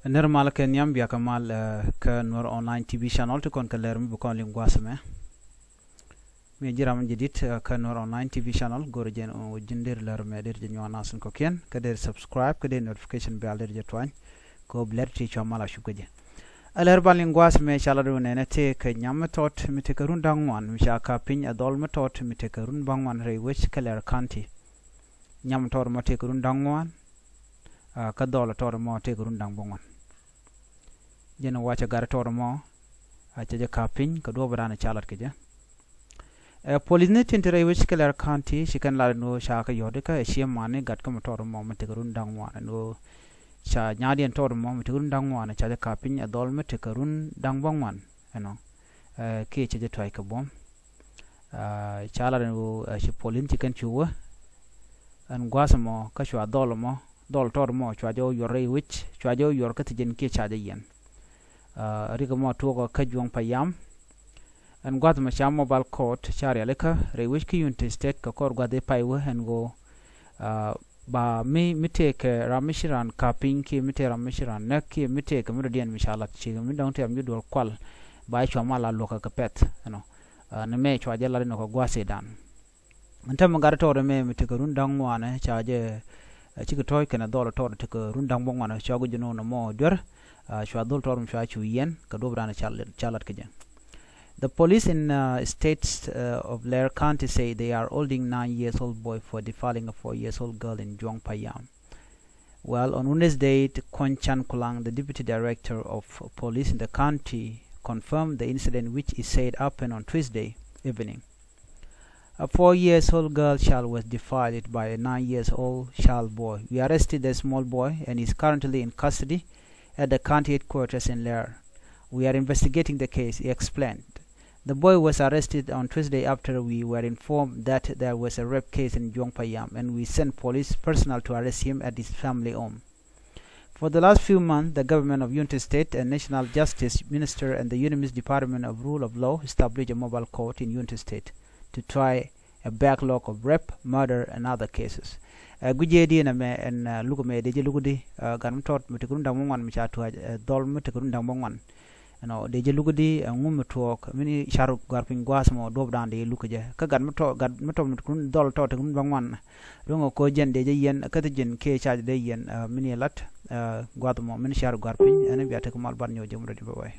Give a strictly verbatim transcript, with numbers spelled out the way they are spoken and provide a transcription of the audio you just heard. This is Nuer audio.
Nir mal kɛ nhiam, bia kɛ mal kä Nuer Online T V channel ti kɔn kɛ lɛr mi bi kɔn liŋ gua̱a̱th mɛ. Mi ji̱ ram jadid kä Nuer Online T V channel, go̱r jɛn ɔ ji̱n der lɛr mɛ, der jɛ nyuan nasin kɔkiɛn, kä der subscribe, kä der notification bell der jɛ tuany. Kɛ ɔ bi lɛr ti cua mal a cup kä jɛ. Ɛ lɛr ban liŋ gua̱a̱th mɛ ca lat wä nɛnɛ tëë kɛ nyam mi tɔt mi tekɛ run da̱ŋ ŋuan mi ca ka̱p piny ɛ dhɔl mi tɔt mi tekɛ run ba̱ŋ ŋuan rɛy wec kä Leer County. Nyam tɔt mɔ tekɛ run da̱ŋ ŋuan, kä dhɔl tɔt mɔ tekɛ run da̱ŋ ba̱ŋ ŋuan. Jɛn wacɛ gat tɔt mɔ a cɛ jɛ ka̱p piny kɛ duɔ̱p dan ca lat kɛ jɛ. Ɛ, police ni tin ti rɛy wec kä Leer County ci kɛn lat ni ɣöö ca kɛ yɔ̱t ikä ɛ ciɛ mani gat kä mi tɔt mɔ mi tekɛ run da̱ŋ ŋuan ni ɣöö ca nya̱a̱diɛn tɔt mɔ mi tekɛ run da̱ŋ ŋuan ca jɛ ka̱p piny ɛ dhɔl mi tekɛ run da̱ŋ ba̱ŋ ŋuan ɛnɔ. Ɛ, kiɛ cɛ jɛ tuac kɛ buɔ̱m. Ɛ, ca lat ni ɣöö ɛ ci police ci kɛn cu wä ɛn gua̱a̱th mɔ kä cua dhɔl mɔ dhɔl tɔt mɔ cua jɛ wä yuɔr rɛy wec, cua jɛ wä yuɔr kä thi̱ji̱n kiɛ ca jɛ yiɛn. Ɛ, rikɛ mɔ tuɔɔk kä Juɔ̱ŋ Payam. Ɛn gua̱th mɔ ca mobile court ca rialikä rɛy wec kä Unity State kɛ kɔr gua̱th i̱ pay wä ɛn ɣöö, ɛ, ba mi, mi tëëkɛ ram mi ci ran ka̱p piny kiɛ mi tëë ram mi ci ran näk kiɛ mi tëëkɛ mi dɔ̱diɛn mi ca lat ci mi dɔ̱ŋ tëë ram ji̱ duɔl kual ba i̱ cua mal a luɔ̱kä kɛ pɛth ɛnɔ. Ɛ, ni mɛ cua jɛ lat inɔ kɛ gua̱th i̱dan. Ɛn täämɛ gat tɔɔt ɛmɛ mi tekɛ run da̱ŋ ŋuanɛ ca jɛ, ɛ, cikɛ tɔ̱ɔ̱c kɛnɛ dhɔl tɔɔt tekɛ run da̱ŋ bä ŋuanɛ ca guic jɛ nɔ nɔmɔ duer. Ɛ, cua dhɔl tɔɔt mi cua cu yiɛn kɛ duɔ̱p dan ca lat kɛ jɛ. The police in, uh, states, uh, of Leer County say they are holding nine years old boy for defiling a four years old girl in Juɔ̱ŋ Payam. Well, on Wednesday, Kuɔny Can Kulang, the deputy director of police in the county, confirmed the incident, which he said happened on Tuesday evening. A four years old girl child was defiled by a nine years old child boy. We arrested the small boy and is currently in custody at the county headquarters in Leer. We are investigating the case, he explained. The boy was arrested on Tuesday after we were informed that there was a rape case in Juɔ̱ŋ Payam, and we sent police personnel to arrest him at his family home. For the last few months, the government of Unity State and National Justice Minister and the Unamiss Department of Rule of Law established a mobile court in Unity State to try a backlog of rape, murder, and other cases. Ɛ, gui̱c jɛ di nɛmɛ ɛn, ɛ, luk ɛmɛ dee jɛ luk di, ɛ, gat mi tɔt mi tekɛ run da̱ŋ bä ŋuan mi ca tuac, ɛ, dhɔl mi tekɛ run da̱ŋ bä ŋuan. Ɛnɔ dee jɛ luk di, ɛ, ŋu mi tuɔɔk mi ni car gua̱r piny gua̱a̱th mɔ duɔ̱p dan dee luk kɛ jɛ. Kä gat mi tɔt, gat mi tɔt mi tekɛ run dhɔl tɔt tekɛ run bä ŋuan. Ro̱ŋ ɛ ko̱ jɛn dee jɛ yiɛn, kä thi jɛn kiɛ ca jɛ dee yiɛn, ɛ, mi ni lat, ɛ, gua̱a̱th mɔ mi ni car gua̱r piny, ɛn bia tekɛ mal ban nyɔk jɛ mi rɔ di bä wɛy.